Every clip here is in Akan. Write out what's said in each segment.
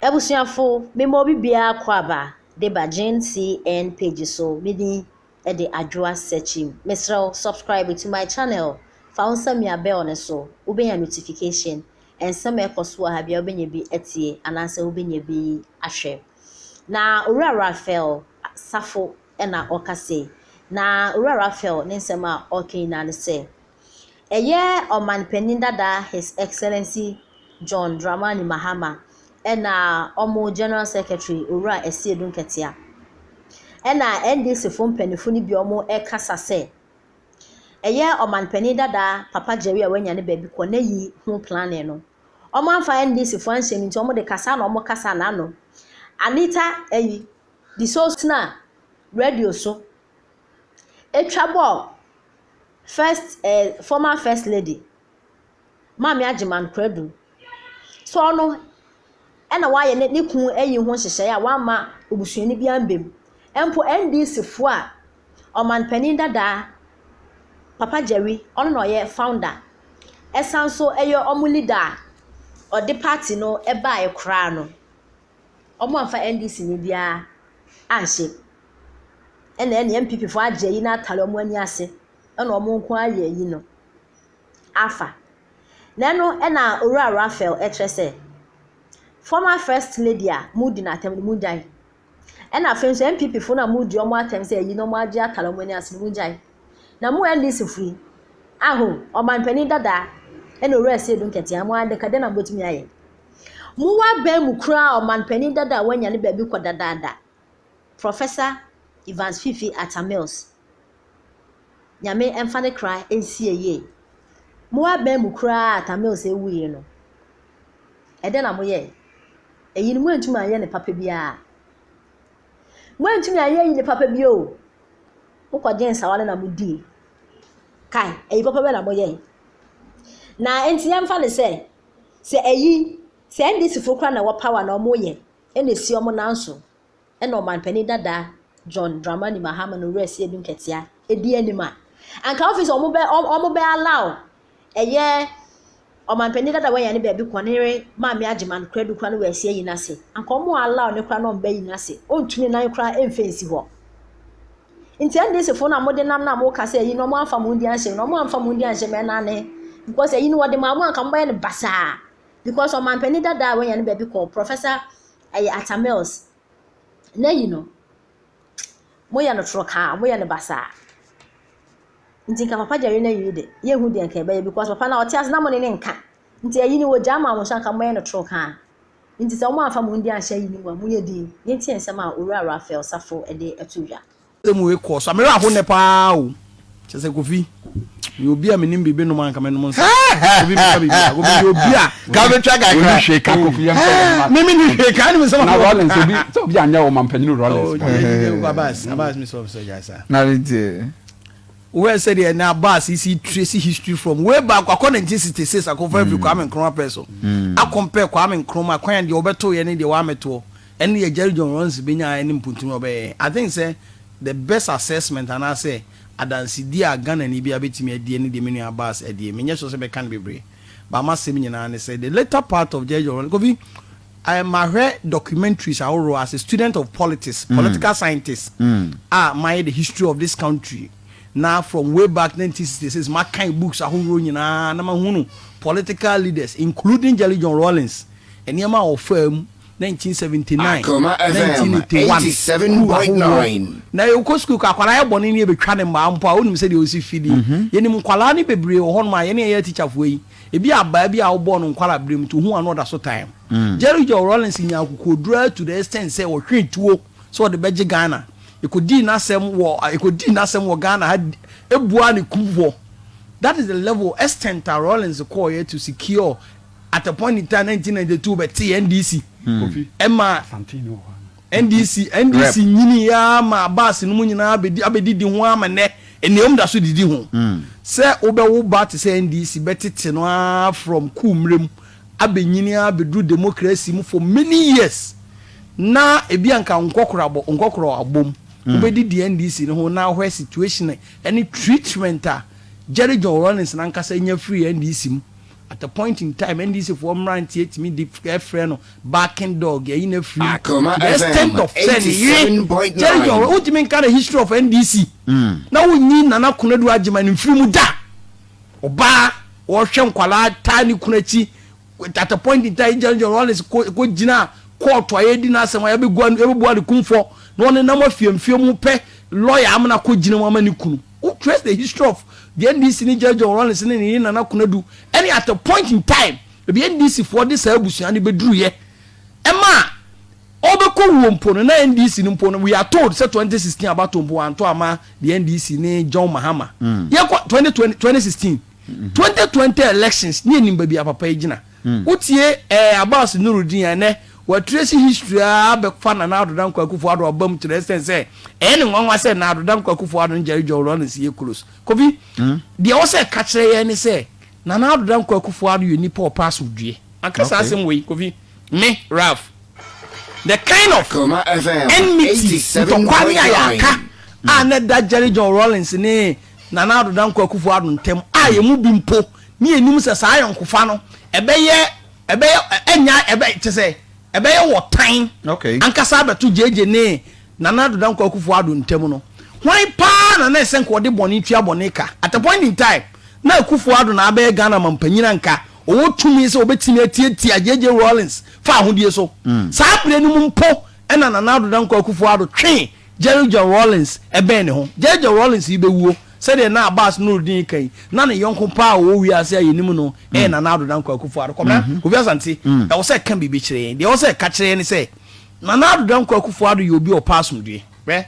Abusuafo, mema obi biara kɔ aba de ba Gene CN page so. Me din de Adwoa Sekyim. Mesrɛ wo, subscribe to my channel. Fa wo nsa mia bell no so. Wobɛnya notification. Nsɛm a ɛkɔ so wɔ ha biara, wobɛnya bi atie anaasɛ wobɛnya bi ahwɛ. Na Owura Raphael Safo na ɔka sei. Na Owura Raphael ne nsɛm a ɔreka nyinaa ne sɛ, ɛyɛ ɔmanpanin dada, His Excellency John Dramani Mahama, ɛna ɔmo General Secretary, Owura Asiedu Nketea, ɛna NDC fo mpanimfoɔ no bi a wɔn ɛrekasa sɛ ɛyɛ ɔmanpanin dada Papa Jerry a wanya ne baabi kɔ n'ayi ho planning no, wɔn amfa NDC fo anhyɛ mu, nti wɔn de kasa na wɔn kasa n'ano. Anita ɛyi de so tena radio so etwa bɔɔl first former First Lady Maame Agyeman Koradu so, ɔno ɛna wayɛ ne kun ayi ho nhyehyɛeɛ a wama obusuani bi amba mu. Mpo NDC foɔ a ɔmanpanin dadaa Papa Jerry, ɔno na ɔyɛ founder, ɛsan so ɛyɛ ɔmo leader a ɔde party no ɛbaeɛ koraa no, ɔmo amfa NDC ni biara anhyɛ. Ɛna NPP foɔ agye ayi n'atare ɔmo ani ase, ɛna ɔmo nko ayɛ ayi no afa. Na ɛno ɛna Owura Raphael ɛkyerɛ sɛ former First Lady a mudi n'atɛm no, mu gyae. Ɛna afei nso NPP foɔ no a mudi ɔmo atɛm sɛ ayi na ɔmo agye atare ɔmo ani ase no, mu gyae. Na mo NDC fo yi aho ɔmanpanin dada ɛna Owura Asiedu Nketea, mo ade kade na mobɛtumi ayɛ. Mowɔ abɛn mu koraa, ɔmanpanin dada a wanya ne baabi kɔ dadaada, Professor Evans Fifi Atta Mills, Nyame ɛmfa ne kra nsie yie, mowɔ abɛn mu koraa, Atta Mills ewuiɛ no, ɛdɛn na moyɛɛ? Eyi no moantumi anyɛ ne papa biara. Moantumi anyɛ yi ne papa bi o. Mokɔgye nsawa no na modii kae. Ɛyi papa bɛ na moyɛɛ? Na nti yɛmfa ne sɛ ɛyi sɛ NDC fo koraa na ɛwɔ power na ɔmoyɛ ɛna esi ɔmo nan so, ɛna ɔmanpanin dada John Dramani Mahama na Owura Asiedu Nketea edi anim a, anka office ɔmo bɛ allow ɛyɛ ɔmanpanin dada wɔnyɛ ne baabi kɔ ne yere Maame Agyeman Koradu kora no wɔ asi ayi n'ase, anka ɔmo allow ne kora na ɔmo bɛyi n'ase, ɔntumi nan kora ɛmfɛ nsi hɔ. Nti NDC fo na mo de nam na mo ka sɛ ɛyi na ɔmo amfa mo ndi anhyɛ mu, na ɔmo amfa mo ndi anhyɛ mu ɛnane because ɛyi no wɔde maa mo, anka mo bɛyɛ no basaa, because ɔmanpanin dada a wɔnyɛ ne baabi kɔ, Professor ɛyɛ Atta Mills n'ayi no, moyɛ no toro kaa, moyɛ no basaa. Nti nka Papa Jerry n'ayi de, yɛnhu deɛ nka ɛbɛyɛ, because papa na ɔte ase na mo ne ne nka. Nti ayi no wɔgya ama mo so, anka moyɛ no toro kaa. Nti sɛ wɔn amfa mo ndi anhyɛ ayi no mu a, moyɛ din. Yɛntie nsɛm a Owura Raphael Safo de ato dwa. Sɛ mu ekɔ so amere aho ne paa o, kyɛ sɛ Kofi meyɛ obi a menim biribi nom, anka menom nsa. Kofi, meka biribi a, Kofi meyɛ obi a Kabetwa kakra. Oni hwee ka, Kofi, yɛn fɛ. Meme ni hwee ka ne mesɛm. Na Rawlings, obi sɛ obi anyɛ wɔ mampanyini Rawlings. Oh, Abbas, Abbas, mi sɔ sɔ gya sa. Na ne tie. Where sɛ deɛ na Abbas si trace history from way back akɔ 1966, akɔfa afiri Kwame Nkrumah pɛ so, akɔmpɛ Kwame Nkrumah kwan deɛ wɔbɛto yɛ ne deɛ wɔamɛtoɔ, ɛne yɛ Jerry John Rawlings bɛnya ne mpuntum a ɔbɛyɛ. I think sɛ the best assessment anaasɛ adansedi a Ghana ni bi abɛtumi adie ne deɛ me nua Abbas adie. Menyɛ sure sɛ bɛka no bebree, but ama asɛm nyinaa ne sɛ the later part of Jerry John Rawlings, Kofi, mahwɛ documentaries ahorow as a student of politics, political scientist a mayɛ the history of this country na from way back 1966 makan books ahorow nyinaa na mahunu political leaders including Jelly John Rawlings, nneɛma a ɔfaa mu 1979, Akoma FM 1981, 87.9. Na yɛkɔ sukuu kɔ, akwadaa yɛ bɔne ne yɛbɛtwa ne mmaa mpo a, wonim sɛdeɛ ɔsi fidi. Yɛnim nkwalaa ne bebree wɔ hɔnom a yɛne yɛyɛ tikyafoɔ yi, ebi abaa bi a wobɔɔ no nkwalaa berɛ mu nti ohu ano ɔda so time. Jerry John Rawlings nya akokoduro to the extent sɛ ɔhwe tuo sɛ ɔde bɛgye Ghana. Ɛkɔdii n'asɛm wɔ Ghana ha, ebua ne kum hɔ. That is the level extent a Rawlings kɔɔyɛ to secure at a point in time, 1992, bɛte NDC. Kofi. Ɛma Asante ni wɔ hɔ. NDC nyini ya ma baasi no mu nyinaa abɛdi abɛdidi ho ama nɛ nneɛm da so didi ho sɛ wobɛwo ba te sɛ NDC bɛtete no ara from cool mmerɛ mu abɛnyini abɛduru democracy mu for many years, na ebi anka nkɔkorɔ abɔ nkɔkorɔ abom, wobɛdidi NDC no ho na ahwɛ situation ɛne treatment a Jerry John Rawlings nankasa nya firi NDC mu. At a point in time, NDC foɔ mmeranteɛ tumi de frɛ no barking dog, yɛyi no afiri mu. Akoma To the extent FM of sɛ ne yere Jerry John 87.9. wontumi nka the history of NDC na wonyi Nana Konadu Agyeman mfiri mu da. Ɔbaa wɔhwɛ nkwadaa taa ne kunu akyi at a point in time Jerry John Rawlings kɔ kɔ gyina kɔɔto a yɛdi n'asɛm a yɛbɛgua yɛbɛbua ne kumfɔ na ɔnenam afiemfie mu pɛ lawyer amena kɔ gyina mu ama ne kunu. Wo trace the history of the NDC ne Jerry John Rawlings ne ne yere Nana Konadu ɛne at a point in time ebi NDC foɔ de saa abusua no bɛduruyɛ ɛma ɔbɛkɔ wuo mpo no na NDC no mpo no, we are told sɛ 2016 abato mpo wanto ama the NDC ne John Mahama. Yɛkɔ 2020, 2016, 2020 elections ne yɛnim baabi a papa yi gyina. Wotie Abbas Nurudeen a ɛnɛ watrace history a bɛfa Nana Addo Dankwa Akufo-Addo aba mu to the extent sɛ ɛyɛ ne nwanwa sɛ Nana Addo Dankwa Akufo-Addo ne Jerry John Rawlings yɛ close. Kofi, deɛ ɛwɔ sɛ ɛka kyerɛ yɛn ne sɛ Nana Addo Dankwa Akufo-Addo yɛ nipa a ɔpɛ asomdwoeɛ. Anka saa asɛm wei, Kofi, me, Ralph, the kind of Akoma FM enmity, ntɔkwa ne ayaka 87.9. a na ɛda Jerry John Rawlings ne Nana Addo Dankwa Akufo-Addo ntam a yɛn mu bi mpo ne yɛnim sɛ saa ayɔnkofa no ɛbɛyɛ ɛbɛyɛ ɛnya ɛbɛ kyɛ sɛ ɛbɛyɛ wɔtan ankasa abɛto JJ ne Nana Addo Dankwa Akufo-Addo ntam no, hwan paa na na ɛsɛ nka ɔde bɔne tua bɔne ka? At a point in time na Akufo-Addo na abɛyɛ Ghana mampanyin anka ɔwɔ tumi sɛ ɔbɛtumi atiatia JJ Rawlings fa ahodie so. Saa berɛ no mu mpo ɛna Nana Addo Dankwa Akufo-Addo twee Jerry John Rawlings bɛn ne ho. Jerry John Rawlings yi bɛwuo, sɛdeɛ na Abbas Nurudeen ka yi, na ne yɔnko paa a ɔwɔ wiase a yɛnim no yɛ Nana Addo Dankwa Akufo-Addo. Kwabena Kofi Asante, ɛwɔ sɛ ɛka biribi kyerɛ yɛn. Deɛ ɛwɔ sɛ ɛka kyerɛ yɛn ne sɛ, Nana Addo Dankwa Akufo-Addo yɛ obi a ɔpɛ asomdwoeɛ. Hwɛ,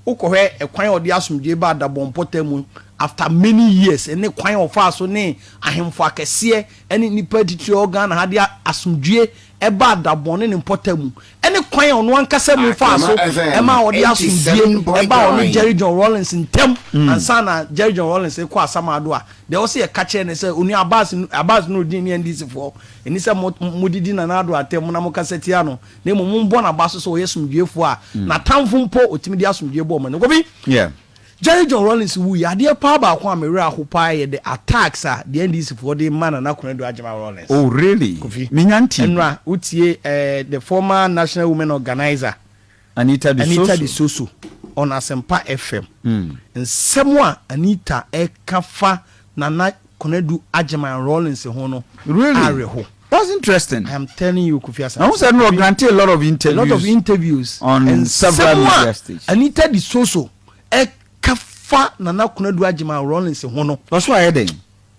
wokɔhwɛ ɛkwan a ɔde asomdwoeɛ baa Dabɔn mpɔtam mu after many years ne kwan a ɔfaa so ne ahemfo akɛseɛ ne nnipa atitire a ɛwɔ Ghana ha de asomdwoeɛ baa Dabɔn ne ne mpɔtam mu ne kwan a ɔno ankasa mu faa so Akoma FM maa ɔde asomdwoeɛ baa ɔne 87.9. Jerry John Rawlings ntam ansa na Jerry John Rawlings rekɔ Asamado a, deɛ ɛwɔ sɛ yɛka kyerɛ no sɛ, Onua Abbas, Abbas Nurudeen ne NDC foɔ, ɛnni sɛ mo, modidi Nana Addo atɛm na mokasa tia no, na mmom mombɔ n'aba so sɛ ɔyɛ somdwoeɛfoɔ a n'atamfo mpo ɔtumi de asomdwoeɛ bɔ wɔn anim. Kofi, Jerry John Rawlings wuiɛ, adeɛ paa baako a me werɛ aho paa yɛ the attacks a the NDC foɔ de ma Nana Konadu Agyemang Rawlings. Oh really? Kofi, Menya ntee bi. ɛnora wotie eh, the former National Women Organizer Anita de Anita de Soso. Soso on Asempa FM. Nsɛm a Anita ɛka fa Nana Konadu Agyemang Rawlings ho no Really? awerɛho. That's interesting. I am telling you, Kofi Asante. Na wo sɛ no grant a lot of A interviews. lot of interviews on Nsɛm several a media stations. Anita de Soso ɛka fa Nana Konadu Agyemang Rawlings ho no. Ɔso ayɛ dɛn?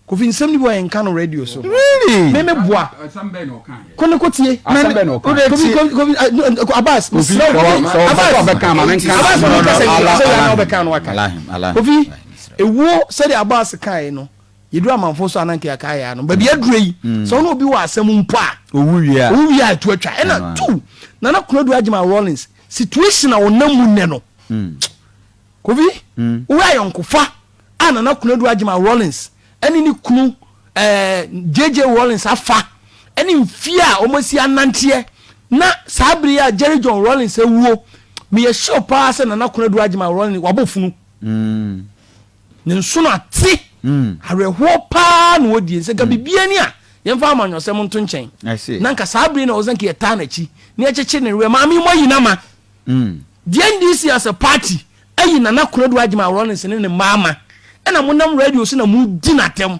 Kofi, nsɛm no bi wɔ a yɛnka no radio so. Really? Me me boa. Asɛm bɛn na ɔka yɛ? Ko ne ko tie. Asɛm bɛn na ɔka yɛ? Kofi, Kofi, Kofi, Abbas, Kofi, mesrɛ wo, sɛ Kofi, sɛ ɔpɛ Abbas, sɛ ɔbɛka ama menka. Abbas, No, no, ɔbɛka sɛ Allah, sɛ yɛn na Allah, ɔbɛka no waka. Allah, Allah. Kofi, ewuo sɛdeɛ Abbas kaeɛ no, yɛduru amanfoɔ so a na nka yɛaka ayɛ ano. Baabi aduro yi, sɛ ɔne obi wɔ asɛm mpo a, Owu wie a. owu wie a ɛto atwa. Ɛna Ɛno ara. two, Nana Konadu Agyemang Rawlings, situation a ɔnam mu nnɛ no, Kofi, wohwɛ ayɔnkofa a Nana Konadu Agyemang Rawlings ne ne kunu eh, JJ Rawlings afa ne mfie a wɔasi ananteɛ na saa bere yi a Jerry John Rawlings awuo, meyɛ sure paa sɛ Nana Konadu Agyemang Rawlings wabɔ funu. Ne nsono ate. Awerɛhoɔ paa na ɔdie. Sɛ nka biribiara ni a, yɛmfa amanyɔsɛm nto nkyɛn. I see. Na nka saa bere yi na ɔwɔ sɛ nka yɛtaa n'akyi na yɛkyekye ne werɛ. Maame yi moayi no ama. The NDC as a party ayi Nana Konadu Agyemang Rawlings ne ne mma ama. Ɛna monam radio so na modi no atɛm.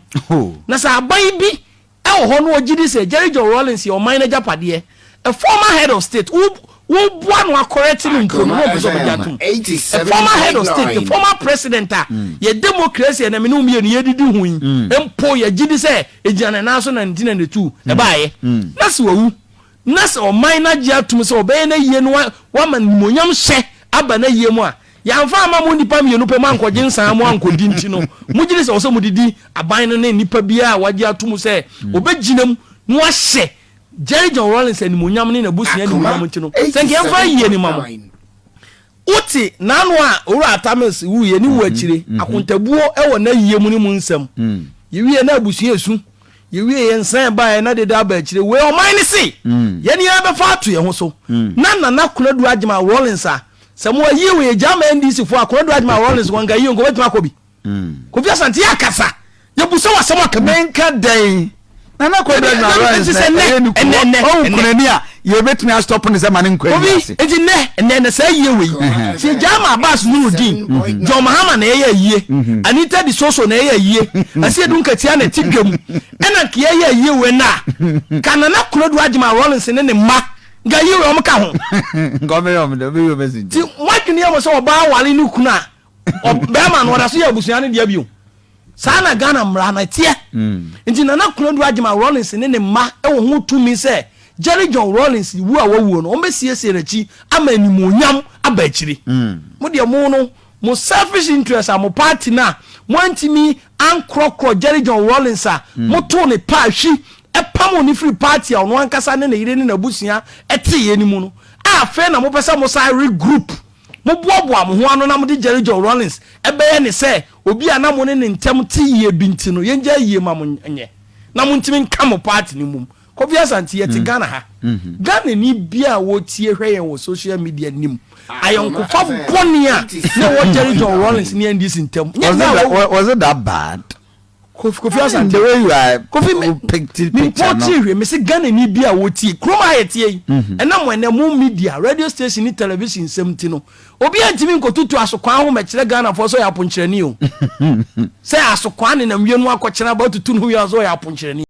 Na sɛ aban bi wɔ hɔ na ɔgye di sɛ Jerry John Rawlings yɛ ɔman no agyapadeɛ, a former head of state, wo woboa no akɔrɛte no mpo no, Akoma na ɔmpɛ sɛ ɔbɛgye FM atom. A former head of state, the 87.9. former president a yɛ democracy a ɛnɛ me ne wo mmienu yɛdidi ho yi mpo yɛgye di sɛ ɛgyina ne nan so na 1992 ɛbaeɛ. Na sɛ wawu na sɛ ɔman no agye atom sɛ ɔbɛyɛ n'ayie no wama animuonyam hyɛ aba n'ayie mu a, yɛamfa amma mo nnipa mmienu pɛ moankɔgye nsa mo ankɔdi nti no, mogye di sɛ ɛwɔ sɛ mode di aban no ne nnipa biara a wagye atom sɛ ɔbɛgyina mu na wahyɛ Jerry John Rawlings animuonyam ne n'abusua Akoma animuonyam nti no, sɛ nka yɛmfa ayie no ma mo. 87.9. Wote n'ano a Owura Atta Mills wuiɛ ne wu akyire, akontabuo wɔ n'ayie mu ne mu nsɛm. Yɛwieɛ na abusua resu. Yɛwieɛ nsan baeɛ na dede aba akyire. Wei ɔman no se yɛne yɛn bɛfa ato yɛn ho so. Na Nana Konadu Agyemang Rawlings a sɛ mo ayie wei yɛgyaa ma NDC foɔ a Konadu Agyemang Rawlings wɔn nka yie nka ɔbɛtumi akɔ bi. Kofi Asante yɛ akasa. Yɛbusa wo asɛm aka bi. Menka dɛn? Nana Konadu Agyeman Rawlings Nti na sɛ nnɛ, ɛyɛ ne ɛnnɛ, ɛnnɛ, ɔhu ɛnnɛ. kunani a yɛbɛtumi astɔpo ne sɛ ma ne nkɔ Kofi, ayi ase. nti nnɛ, ɛnnɛ, ɛnnɛ saa yie wei, sɛ yɛgyaa ma Abbas Nurudeen, John Mahama na ɛyɛ ayie, Anita Di Soso na ɛyɛ ayie, Asiedu Nketia na ɛte dwam, ɛna nka yɛyɛ ayie wei nnɛ a, ka Nana Konadu Agyeman Rawlings ne ne mma, nka ayie wei wɔn ka ho. Nka ɔbɛyɛ wɔn dɛ, ɔbɛyi wɔn asi Nti nkyɛn. moadwene yɛ mo sɛ ɔbaa ware ne kunu a, bɛrima no ɔda so yɛ abusua no deɛ bio. Saa na Ghana mmara no ɛteɛ. Nti Nana Konadu Agyeman Rawlings ne ne mma wɔ ho tumi sɛ Jerry John Rawlings wu a wawuo no, wɔbɛsiesie n'akyi ama animuonyam aba akyiri. Mo deɛ mo no, mo selfish interest a mo party no a moantumi ankorɔkorɔ Jerry John Rawlings a motoo ne paa hwi pamoo no firi party a ɔno ankasa ne ne yere ne n'abusua teeɛ no mu no, a afei na mopɛ sɛ mosan regroup. Moboaboa mo ho ano na mode Jerry John Rawlings bɛyɛ ne sɛ obi a na mo ne ne ntam te yie bi nti no, yɛngyae yie ma mo nyɛ na montumi nka mo party no mmom. Kofi Asante, yɛte Ghana ha. Ghanani biara a ɔretie hwɛ yɛn wɔ social media nim ayɔnkofa bɔne a na ɛwɔ Jerry John Rawlings ne NDC ntam. Nyɛ Was it nnɛ a that, wɔwu. was it that bad? Kofi Kofi Asante. The way you are Kofi me painting me picture no. mpɔtee hwɛ me se Ghana ni bi a wɔtie kurom a yɛteɛ yi ɛnam ɛnɛ mo media radio station ne television nsɛm nti no obi antumi nkɔtutu asokwaa ho mɛkyerɛ Ghanafoɔ sɛ ɔyɛ aponkyerɛni o sɛ asokwaa nenam wie no akɔkyerɛ aba tutu no ho wie a sɛ ɔyɛ aponkyerɛni.